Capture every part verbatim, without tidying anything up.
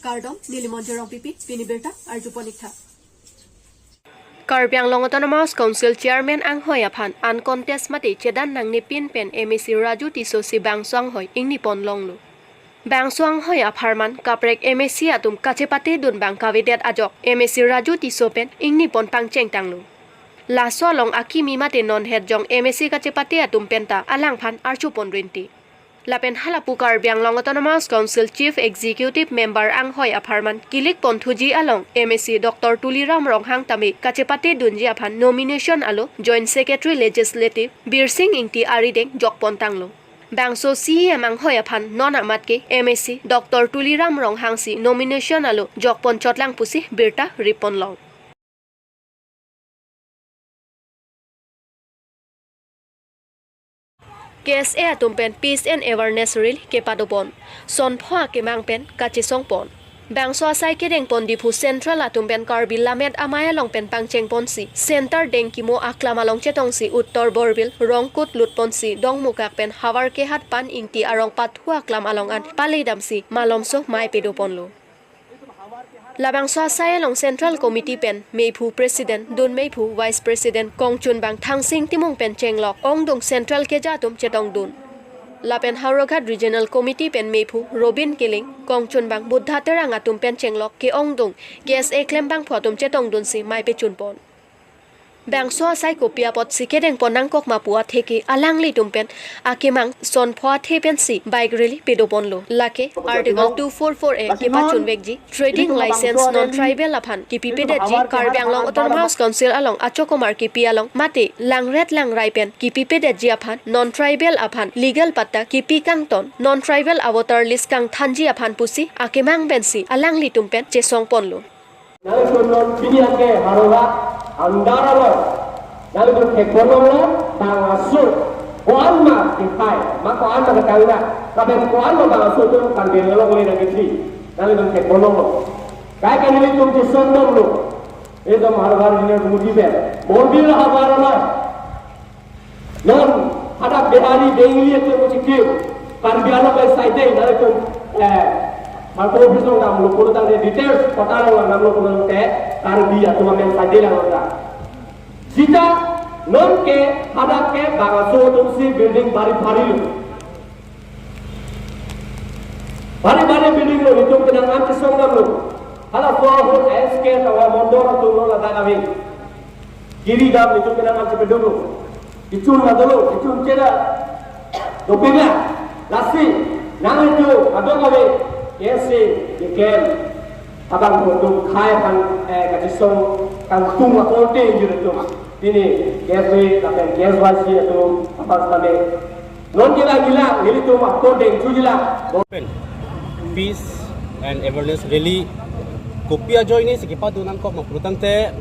Kardom, neli Monjirong Pipi, pini birta arjupon ik tha. Karbi Anglong Autonomous Council Chairman anghoi aphan uncontest mate chedan nangnepin pen MAC Raju Tisso si bangso anghoi ingnipon longlo. Bangso anghoi apharman kaprek MAC atum kachepate dun bang kavedet ajok MAC Raju Tisso pen ingnipon pangcheng tanglo. Laso along akimi mate non het jong MAC kachepate atum penta alangphan arjupon rinte. Lapen halapu Karbi Anglong Autonomous Council Chief Executive Member anghoi apharman kilikpon thuji along MAC Doctor Tuliram Ronghang tame kachepate dunji aphan nomination alo Joint Secretary Legislative Birsing Ingti arideng jokpon tanglo. Bangso CEM anghoi aphan non amat ke MAC Doctor Tuliram Ronghang si nomination alo jokpon chotlang pusi birta ripon long. KSA atum pen Peace and Awareness Rally kepadopon. Sonpho akemang pen kachesongpon. Bangso asai kedengpon Diphu Central atum pen Karbi Lammet Amei along pen pangchengponsi Center Dengkimo aklam along chetongsi Uttar Borbil Rongkut lutponsi Dongmukak pen Havar Kehat Pan Ingti arong pathu aklam along an pale damsi malomso mei pedoponlo. Labangso asai along Central Committee pen meiphu President, dun meiphu Vice President kongchunbang Thangsing Timung pen chenglok ongdung Central keja atum chetongdun. Lapen Howraghat Regional Committee pen meiphu Robin Killing, kongchunbang Buddha Terang atum pen chenglok ke-ongdung KSA klembangphu atum chetongdunsi mei pechunpon. Bangso asai kopi apotsi kedengpon nangkok ma pu atheke alanglitum pen akemang sonpho athe pensi bike rally pedoponlo. Lake Article two four four A kepachunvekji, trading license non-tribal aphan kipipedetji, Karbi Anglong Autonomous Council along achokomar kipi along mate langret langrai pen kipipedetji aphan, non-tribal aphan legal patta kipi kangton, non-tribal avoter list kangthanji aphan pusi akemang pensi alanglitum pen chesongponlo. Nangtum non pini anke Howraghat andar along nangtum thekponlonglo, bang aso ko-an ma kethai, ma ko-an ma ketangna, lapen ko-an ma bang aso atum kandel along le nangkethi, nangtum thekponlonglo. Kaike nelitum chesongdamlo, etum Howraghat Regional Committee pen, Borbil Havar along non hadak Bihari, Bengali atum chikir, Karbi Anglong pen side nangtum, eh, Marco office along damlo pulotangte, details kota along damlo pulote, Karbi atum amen side lang ta. Sita non ke hadak ke bang aso atumsi building bari bari lo. Bari bari building lo, itum kenang an chesongdamlo. Halaso ahut S K tawa mondol atum lo ladak kami. Kiri dam itum kenang an chepedono. Ichun nadolo, ichun cheda. Dopena, lasi, nangtum, adong ave, kesi, diklem. Abang atum khai aphan, eh, kachesong kangtung akorte injur atum. Pini, K S A lapen K S Y C atum, abang sitame. Non kila kila, nelitum akor dengchu kila. Pen Peace and Awareness Rally kopi ajoine si kepadun nangkok ma pulotangte,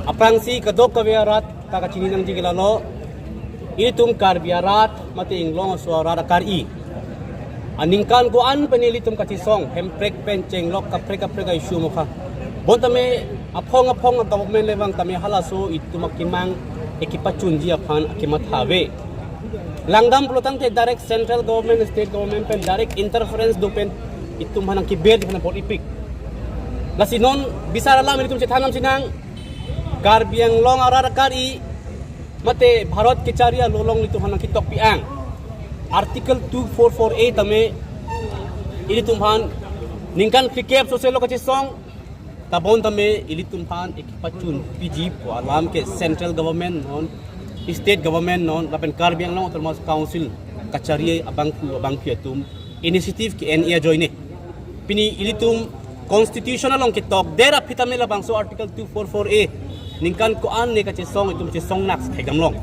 aphrangsi kadokave arat ta kachini nangji ke lalo, ilitum Karbi arat mate inglong aso arat akari aningkan ko-an pen ilitum kachesong, hemprek pen chenglok kaprek kaprek a-issue mokha. Bontame aphong aphong a-government le vang tame halaso itum akemang ekepachunji aphan akematha ave. Langdam pulotangte direct central government, state government pen direct interference do pen itum aphan nangkeber aphan bor-ipik. Lasi non bisar alam itum chethan nam sinang, Karbi Anglong arat akari mate Bharat kechari along itum aphan nangketokpi ang. Article two four four A tame ilitum aphan ningkan phlikep soselo kachesong, ta bontame ilitum aphan ekepachunpiji pu alam ke central government non, state government non, lapen Karbi Anglong Autonomous Council kachari abangphu abangpi atum initiative ke-en ajoine. Pini ilitum constitution along ketokdet aphi tame labangso Article two four four A ningkan ko-an ne kachesong itum chesong nak thekdam long.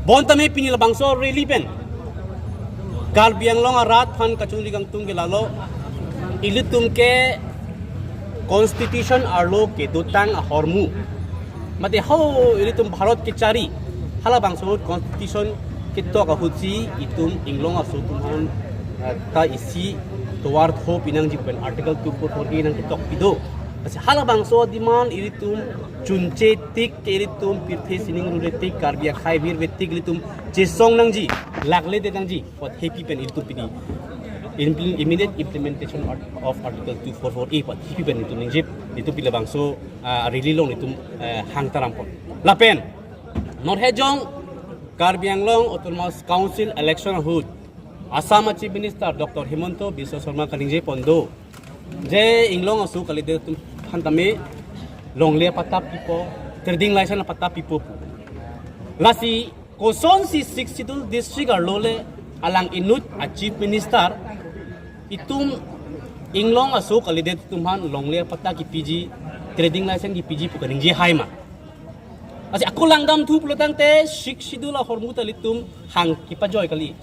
Bontame pini labangso rally pen Karbi Anglong arat aphan kachungri kangtung ke lalo, ilitum ke constitution arlo kedotang ahormu. Mate ho ilitum Bharat kechari, halabangso constitution ketok ahutsi itum inglong aso atum aphan, eh, ta isi tovar tho pinangji pen Article two four four A nangketokpi do. Lasi halabangso demand ilitum chunche tik ke ilitum pirthe sining rure tik, Karbi akhei virve tik ilitum chesong nangji, lakledet nangji, apot hepi pen ilitum pini Impl-, immediate implementation art-, of Article two four four A pu athipi pen itum ningje, itum pini labangso, ah, rally along itum, eh, hang taram pon. Lapen non hejong Karbi Anglong Autonomous Council election ahut Assam a Chief Minister Doctor Himanta Biswa Sarma kaningje pon do, je inglong aso kalidet atum aphan tame longle apatta pipo, trading license apatta pipo pu. Lasi kosonsi Sixth Schedule district arlo le alang inut a Chief Minister itum inglong aso kalidet atum aphan longle apatta kipiji, trading license kipiji pu kaningje hai ma? Lasi ako langdamthu pulo tangte Sixth Schedule ahormu ta ilitum hang kipajoi kali.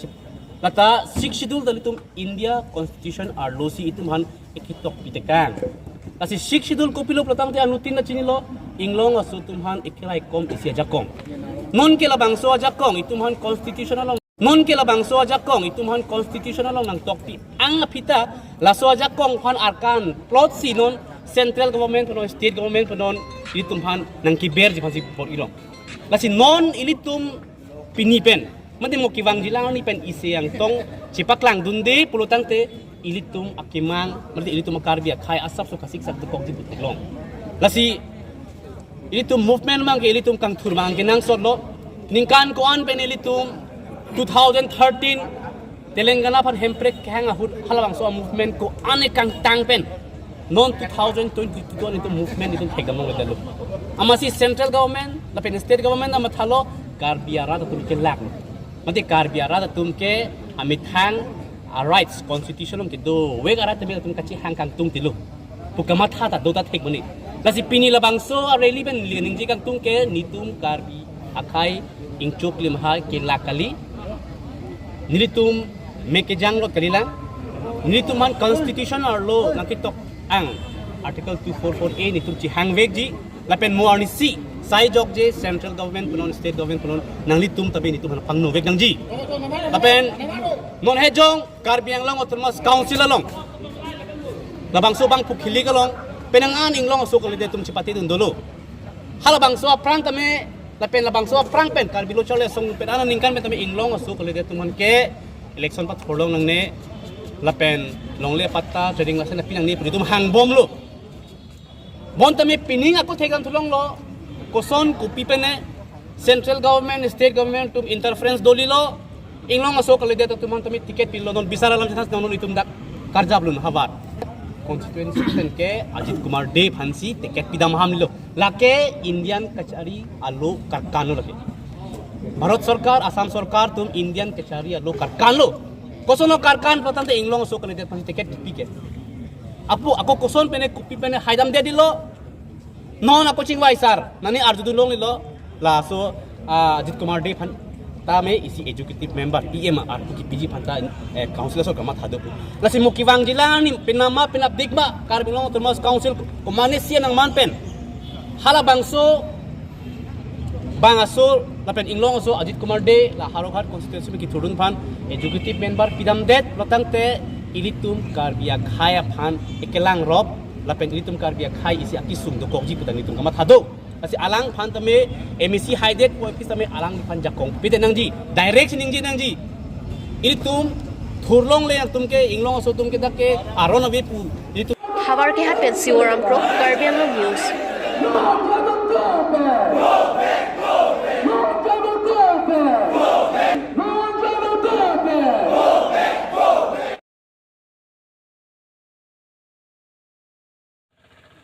Lata Sixth Schedule ta ilitum India Constitution arlosi itum aphan eketok pitekang. Lasi Sixth Schedule kopilo pulo tangte anuttin ta chinilo, inglong aso atum aphan ekeraikom isi ajakong. Nonke labangso ajakong itum aphan constitution along, nonke labangso ajakong itum aphan constitution along nangtokpi. Ang aphi ta laso ajakong aphan arkan plotsi non central government pu non, state government pu non, itum aphan nangkiberji aphansi bor-ilong. Lasi non ilitum pini pen, mate mo kevangjilang arni pen isi angtong chepaklangdunde pulo tangte ilitum akemang, mate ilitum a-Karbi akhei asapso kasiksak dokokji pu theklong. Lasi ilitum movement abangke ilitum kangthur abangke nangsotlo. Ningkan ko-an pen ilitum two thousand thirteen Telangana aphan hemprek kehang ahut halabangso a-movement ko-an ekangtang pen non two thousand twenty-two ko-an itum movement itum thekdam longledetlo. Amatsi central government lapen state government ta mathalo, Karbi arat atum ke lak, mate Karbi arat atum ke amethang a-rights constitution along kedovek arat tame atum kachehang kangtung tilo pu kamatha ta do ta thek mani. Lasi pini labangso a-rally pen neli ningje kangtung ke netum Karbi akhei ingchuk limha ke lak kali. Nelitum me kejang rot kalilang. Netum aphan constitution arlo nangketok ang Article two four four A netum chehangvekji. Lapen mo arnisi sai jokje central government pu non, state government pu non, nanglitum tame netum aphan pangnovek nangji. Lapen non hejong Karbi Anglong Autonomous Council along labangso bang pu khili kalong penang an inglong aso kalidet atum chepatedun dolo. Halabangso aphrang tame, lapen labangso aphrang pen Karbi Lo Charli Asong pen aningkan pen tame inglong aso kalidet atum aphan ke election pathorlong nangne, lapen longle apatta, trading license pi nangne pu itum hangbomlo. Bon tame pining ako thekdamthulonglo, koson kopi pene central government, state government atum interference dolilo, inglong aso kalidet atum aphan tame ticket pilo, non bisar alam chethas non itum dak karjap lun havar. Constituency pen ke Ajit Kumar Dey aphansi ticket pidam hamlo. Lake Indian kachari alo karkan lo lake. Bharat Sorkar, Assam Sorkar atum Indian kachari alo karkan lo. Koson lo karkan pulo tangte inglong aso kalidet aphansi ticket kipi ke. Apo ako koson pene kopi pene haidamdedetlo. Non ako chingvai sar, nani arjudun longlelo, laso, ah, Ajit Kumar Dey aphan tame isi executive member, E M arpu kipiji aphan ta, eh, council aso kamatha do pu. Lasi mo kevangjilang arni penama penapdik ma Karbi Anglong Autonomous Council komatne isi nangman pen halabangso bang aso lapen inglong aso Ajit Kumar Dey la Howraghat constituency pen kethurdun aphan executive member pidamdet pulo tangte ilitum Karbi akhei aphan ekelangrop lapen ilitum Karbi akhei isi akesung dokokji pu ta netum kamatha do. Lasi alangphan tame M A C haidet pu aphi tame alangphan jakong pide nangji, direct si ningje nangji. Ilitum thurlongle atum ke, inglong aso atum ke dak ke aron ave pu ilitum. Havarkehat pen Siworam Kro, Karbi Anglong News.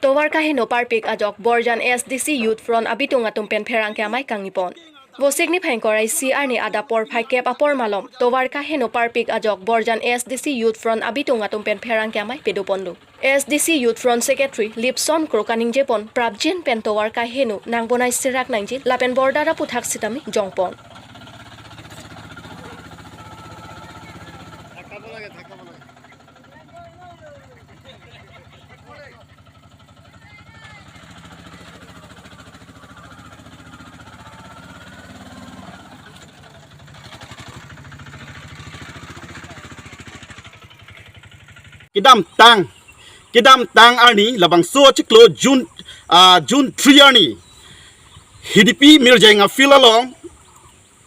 Tovar kaheno parpik ajok Borjan S D C Youth Front abitung atum pen pherangke amei kangni pon. Vosik niphai ingkoi ra isi arni adap porphai kep apor malom Tovar kaheno parpik ajok Borjan S D C Youth Front abitung atum pen pherangke amei pado ponlo. S D C Youth Front Secretary Lipson Kro kaningje pon prapjin pen tovar kaheno nangbonai serak nangji lapen border aphuthak sitame jong pon. Kedamtang, kedamtang arni labangso achiklo June, ah, June three arni Hidipi Mirjeng a-field along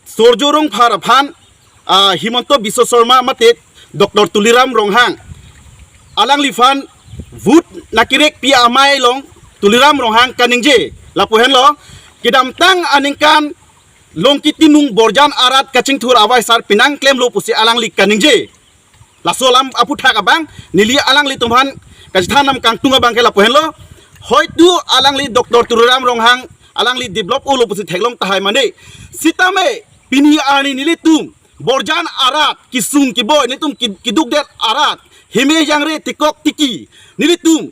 Surjya Rongphar aphan, ah, Himanta Biswa Sarma mate Doctor Tuliram Ronghang, alangliphan vote nangkirek pi amei along Tuliram Ronghang kaningje lapu henlo, kedamtang aningkan Longki Timung Borjan arat kachingthur avaisar pinang klemlo pusi alangli kaningje. Laso alam aphuthak abang neli alanglitum aphan kachethan nam kangtung abang ke lapu henlo. Hoitu alangli Doctor Tuliram Ronghang alangli develop-olo pusi theklong tahai mane. Sitame pini arni nelitum Borjan arat kesung keboi, nelitum ki-, kedukdet arat, hime jangre tekok tiki, nelitum,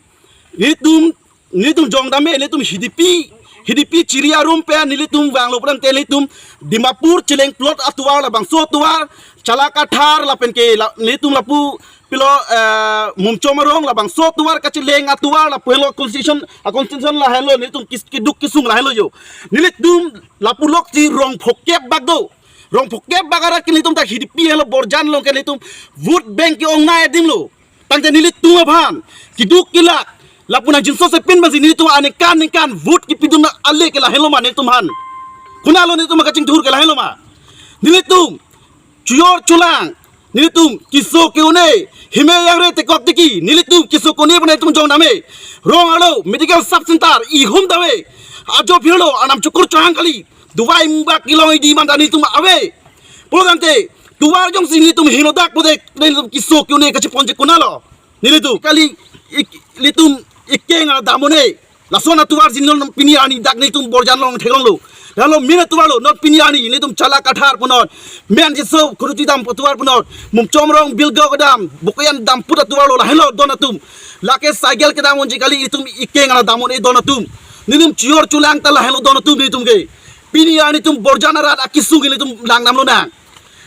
nelitum, nelitum jongdam-e, nelitum H D P, H D P chiri arum pen nelitum vanglo pulangte nelitum Dimapur cheleng plot atovar labangso atovar, Chalakathar lapen ke la, nelitum lapu pilo, eh, Mumchom arong labangso atovar kacheleng atovar lapu henlo constitution, a constitution la henlo nelitum kis-, keduk kesung la henlo jo. Nelitum lapu loksi rong phokep bak do. Rong phokep bak arat ke nelitum ta H D P henlo Borjan along ke nelitum vote bank ke-ongnei adim lo. Tangte nelitum aphan keduk kelak lapu nangjinso sepin bangsi nelitum aningkan ningkan vote kepidun ale ke la henlo ma nelitum aphan. Konatlo nelitum kachingthur ke la henlo ma. Nelitum chojor cholang, nelitum keso ke-un-e, hime jangre tekok tiki, nelitum keso ke-un-e pu nelitum jongdam-e. Rong arlo medical sub center ihum dam-e. Ajo phirlo anam chukur chahang kali. Dovai mubak kelong idi manta nelitum ave. Pulotangte tovar jongsi nelitum hinodak pute nelitum keso ke-un-e kacheponji konatlo. Nelitum kali ik-, nelitum ikeng alam dam un-e. Lason atovar si non pini arni dak nelitum Borjan along theklonglo. Lalo mena atovarlo, non pini arni nelitum Chalakathar punon, Menjiso Khuruchi dam pu atovar punon, Mumchom arong Bilgaon kedam, Bokoyan dam pu atovarlo, la henlo don atum. Lake cycle kedam unji kali nelitum ikeng alam dam un-e don atum. Nelitum chojor cholang ta la henlo don atum nelitum ke. Pini arni nelitum Borjan arat akesung nelitum langdamlonang.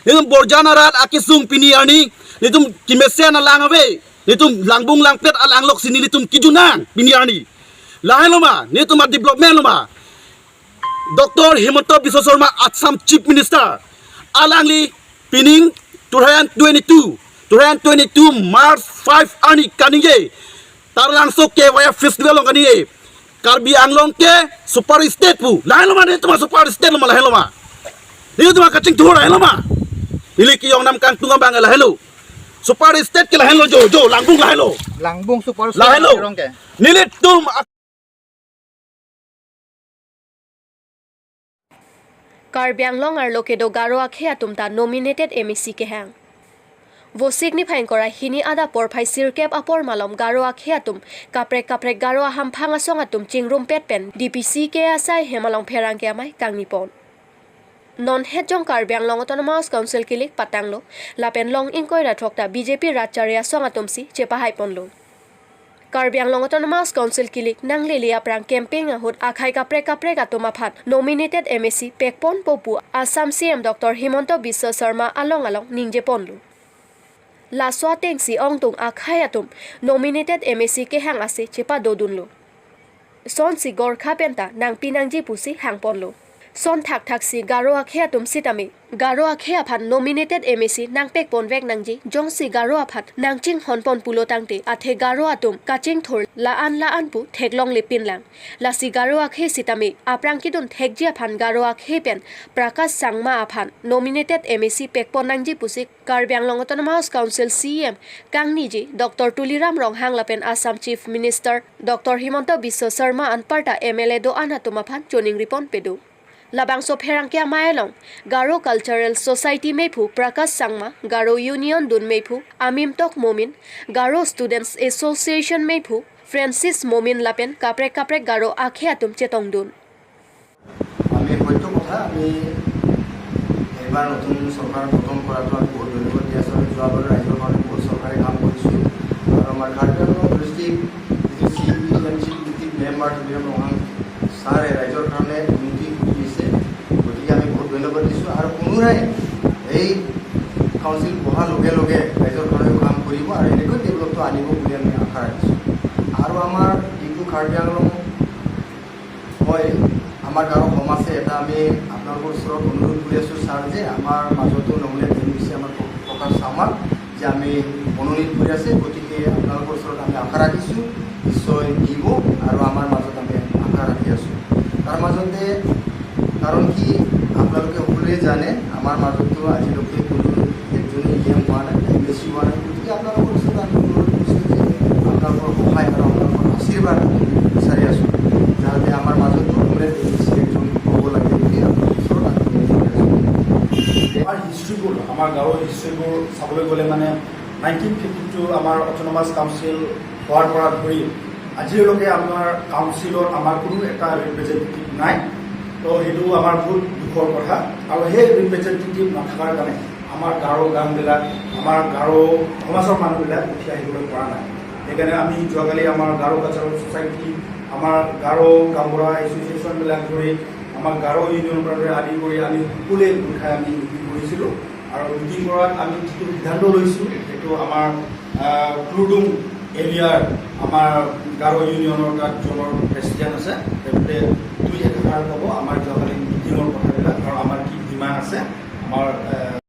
Nelitum Borjan arat akesung pini arni nelitum kemesen alang ave. Nelitum langbung langpet alang loksi nelitum kejunang pini arni. La henlo ma, nelitum a-development lo ma. Doctor Himanta Biswa Sarma, Assam Chief Minister, alangli pining two thousand twenty-two, two thousand twenty-two March five arni kaningje Taralangso Kevaya Festival along kaningje Karbi Anglong ke super state pu. La henlo ma, nelitum super state lo ma, la henlo ma. Nelitum kachingthur la henlo ma. Neli kejong nam kangtung abang la henlo. Super state ke la henlo jo, jo, Langbung la henlo. Langbung super state la henlo. Rong ke. Nelitum ak- Karbi Anglong arlo kedo Garo akhei atum ta nominated M A C kehang. Vosik niphai ingkoi ra hini adap porphai sirkep apor malom Garo akhei atum kaprek kaprek Garo ahamphang asong atum chingrumpet pen D P C K asai hem along pherangke amei kangni pon. Non het jong Karbi Anglong Autonomous Council kilik patanglo, lapen long ingkoi ra throk ta B J P rat chari asong atum si chepahai ponlo. Karbi Anglong Autonomous Council kilik nanglele aphrang campaign ahut akhei kaprek kaprek atum aphan nominated M A C pekponpo pu Assam C M Doctor Himanta Biswa Sarma along along ningje ponlo. Laso atengsi ongdung akhei atum nominated M A C kehang ase chepadodunlo. Sonsi Gorkha pen ta nangpi nangji pusi hang ponlo. Son thakthak si Garo akhei atum sitame Garo akhei aphan nominated M A C nangpek ponvek nangji, jongsi Garo aphan nangchinghon pon pulo tangte athe Garo atum kachingthur la-an la-an pu theklongle pinlang. Lasi Garo akhei sitame aphrang kedun thekji aphan Garo akhei pen Prakash Sangma aphan nominated M A C pek pon nangji pusi Karbi Anglong Autonomous Council C E M kangniji Doctor Tuliram Ronghang lapen Assam Chief Minister Doctor Himanta Biswa Sarma anparta M L A do-an atum aphan choningri pon pedo. Labangso pherangke amei along Garo Cultural Society meiphu Prakash Sangma, Garo Union dun meiphu Amimtok Momin, Garo Students Association meiphu Francis Momin lapen kaprek kaprek Garo akhei atum chetongdun. আমি সত্য কথা, আমি এইবাৰ নতুন চৰকাৰ গঠন কৰাটো আমি বহুত ধন্যবাদ দি আছোঁ। আমি যোৱাবাৰ ৰাইজৰ কাৰণে বহুত চৰকাৰে কাম কৰিছোঁ আৰু আমাৰ কাৰ্বি আংলং ডিষ্ট্ৰিক্ট যিটো চি ই পি এম চি কমিটিৰ মেম্বাৰ তুলিৰাম ৰংহাং ছাৰে ৰাইজৰ কাৰণে উন্নতি কৰি দিছে, গতিকে আমি বহুত ধন্যবাদ দিছোঁ। আৰু পুনৰাই এই কাউন্সিল বহাৰ লগে লগে ৰাইজৰ কাৰণে কাম কৰিব আৰু এনেকৈ ডেভেলপটো আনিব বুলি আমি আশা ৰাখিছোঁ। আৰু আমাৰ যিটো কাৰ্বি আংলং হয়, আমাৰ গাঁও সমাজে এটা আমি আপোনালোকৰ ওচৰত অনুৰোধ কৰি আছোঁ ছাৰ, যে আমাৰ মাজতো নমিনেট এম এ চি আমাৰ প্ৰ-, প্ৰকাশ চামাক যে আমি মনোনীত কৰি আছে, গতিকে আপোনালোকৰ ওচৰত আমি আশা ৰাখিছোঁ নিশ্চয় দিব আৰু আমাৰ মাজত আমি আশা ৰাখি আছোঁ। তাৰ মাজতে কাৰণ কি, আপোনালোকে সকলোৱে জানে আমাৰ মাজতো আজিলৈকে কোনো একজনো ই এম হোৱা নাই, এম এ চি হোৱা নাই। এইবোৰ চাবলৈ গ'লে মানে নাইনটিন ফিফটি টু আমাৰ অট'নমাছ কাউন্সিল হোৱাৰ পৰা ধৰি আজিলৈকে আমাৰ কাউন্সিলত আমাৰ কোনো এটা ৰিপ্ৰেজেণ্টেটিভ নাই। তো সেইটো আমাৰ বহুত দুখৰ কথা। আৰু সেই ৰিপ্ৰেজেণ্টেটিভ নথকাৰ কাৰণে আমাৰ গাৰো গাঁওবিলাক, আমাৰ গাৰো সমাজৰ মানুহবিলাক উঠি আহিবলৈ পৰা নাই। সেইকাৰণে আমি যোৱাকালি আমাৰ গাৰো কালচাৰেল ছ'চাইটি, আমাৰ গাৰো গাঁওবুঢ়া এছ'চিয়েশ্যনবিলাক ধৰি আমাৰ গাৰো ইউনিয়নৰ পৰা ধৰি আদি কৰি আমি সকলোৱে গোট খাই আমি মিটিং কৰিছিলোঁ। আৰু মিটিং কৰাত আমি যিটো সিদ্ধান্ত লৈছোঁ, সেইটো আমাৰ আহ, ক্লুডুং এৰিয়াৰ আমাৰ গাৰো ইউনিয়নৰ তাত জনৰ প্ৰেচিডেণ্ট আছে, তেখেতে দুই এষাৰ ক'ব আমাৰ যোৱাকালি মিটিঙৰ কথাবিলাক আৰু আমাৰ কি ডিমাণ্ড আছে আমাৰ আহ,